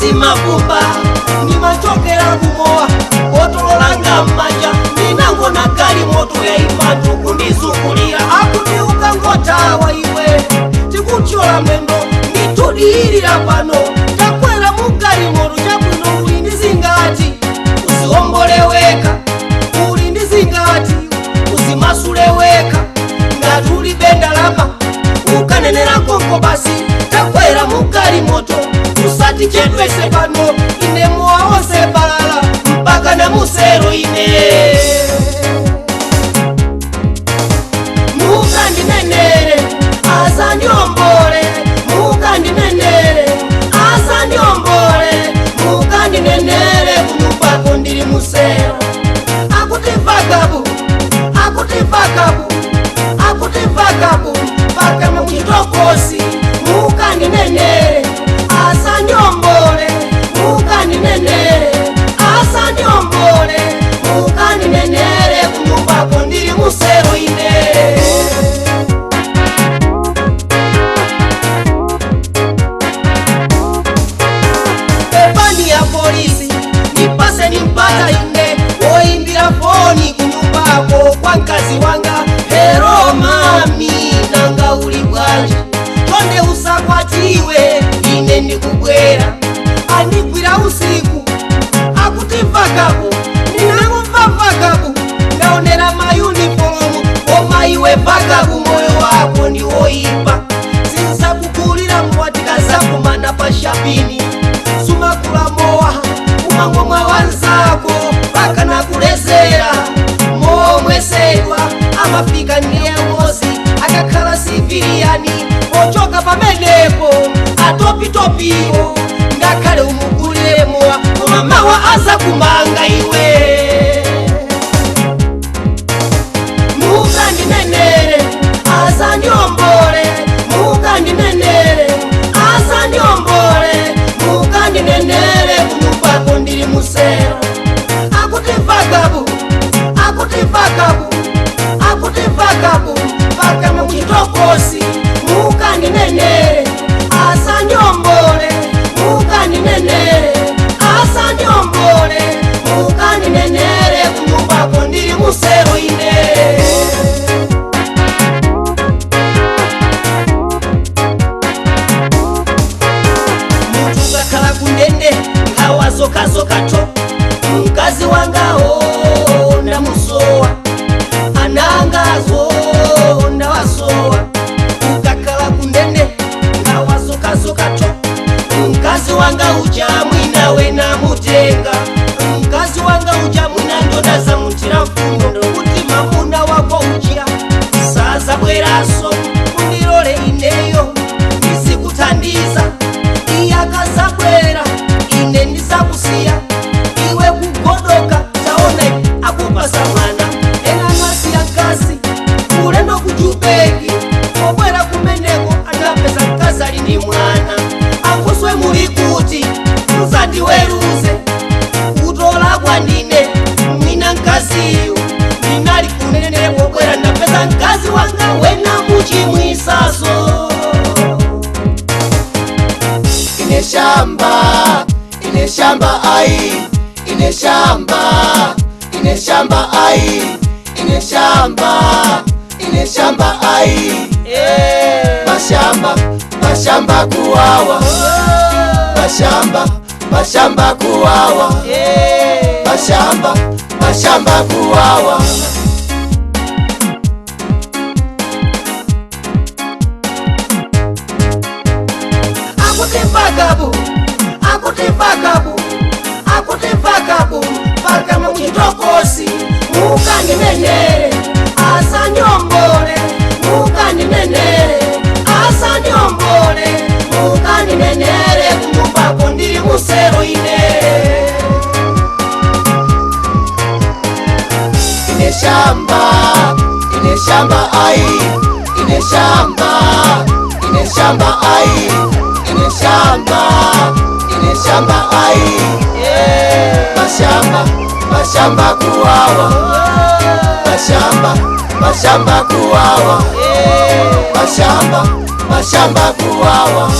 Simavumba ndimachokera kumowa otololanga m'manja ndinangona gali moto yaimatu kundizungulira akuti ukangotawa iwe tikuthyola mwendo nditudiyirira pano takwera mugali moto chabwino uli ndi zingati uziomboleweka uli ndi zingati uzimasuleweka ngati ulibe ndalama ukanenera konko basi takwera mugali moto usati chedwese pano ine mowa wonse balala mpaka na musero ine mukandinenere asandiombole mukandinenere asandiombole mukandinenere kunyumbako ndili musero akuti vakabu akuti vakabu akuti vakabu paka muchitokosi mukandinenere asandiombole mukandinenere asandiombole mukandinenere kunyumbako ndili musero ine. Pepani ya polisi nipase nimpata ine woimbira foni kunyumbako kwa mkazi wanga hero mami nanga uli bwanji tonde usakwatiwe ine ndikubwera andigwira usiku akuti vakabu ndinangomva vakabu ndaonera mayunifomu koma iwe vakabu moyo wako ndiwoipa sinzakukulira mwatikazapumana pa shapini sumakula mowa umangomwa wanzako paka nakulezera momwesedwa amafika ndiye umozi akakhala siviliyani pochoka pamenepo atopitopiwo ngakhale umugulire mowa koma mawa azakumanga iwe. Mukandinenere asandiombole mukandinenere asandiombole mukandinenere kunyumbako ndili musero akuti vakabu akuti vakabu akuti vakabu paka muchitokosi mukandinenere asandiombole mukandinenere asandiombole mukandinenere kunyumbako ndili musero ine. Mutu ukakhala kundende nkhawazokazokato mkazi wangawo ndamusowa anangazo ndawasowa ukakhala kundende nkhawazokazokato mkazi wanga uja mwina wena mutenga mkazi wanga uja mwina ndodazamuthira mfundo kuti mamuna wako uja sazabweraso kundilole ineyo ndizikuthandiza iye akazabwera ine ndizakusiya iwe kugodoka taona akupasa mwana ena anasiya mkazi ulendo kujubeki pobwera kumeneko anapeza mkazi ali ndi mwana akuswe muli kuti muzandiweruze kutola ndine mwina mkaziyu ndinali kunenere pobwera ndapeza mkazi wanga wena muchimwisaso. Ine shamba, ine shamba ai, ine shamba, ine shamba ai, ine shamba, ine shamba ai. Mashamba, mashamba kuwawa, mashamba, mashamba kuwawa, mashamba, mashamba kuwawa. Akuti vakabu akuti vakabu akuti vakabu paka muchitokosi mukandinenere asandiombole mukandinenere asandiombole mukandinenere kunyumbako ndili musero ine. Ine shamba, ine shamba ai, ine shamba, ine shamba ai, ine shamba, ine shamba ai. Mashamba, mashamba kuwawa, mashamba, mashamba kuwawa, mashamba, mashamba kuwawa.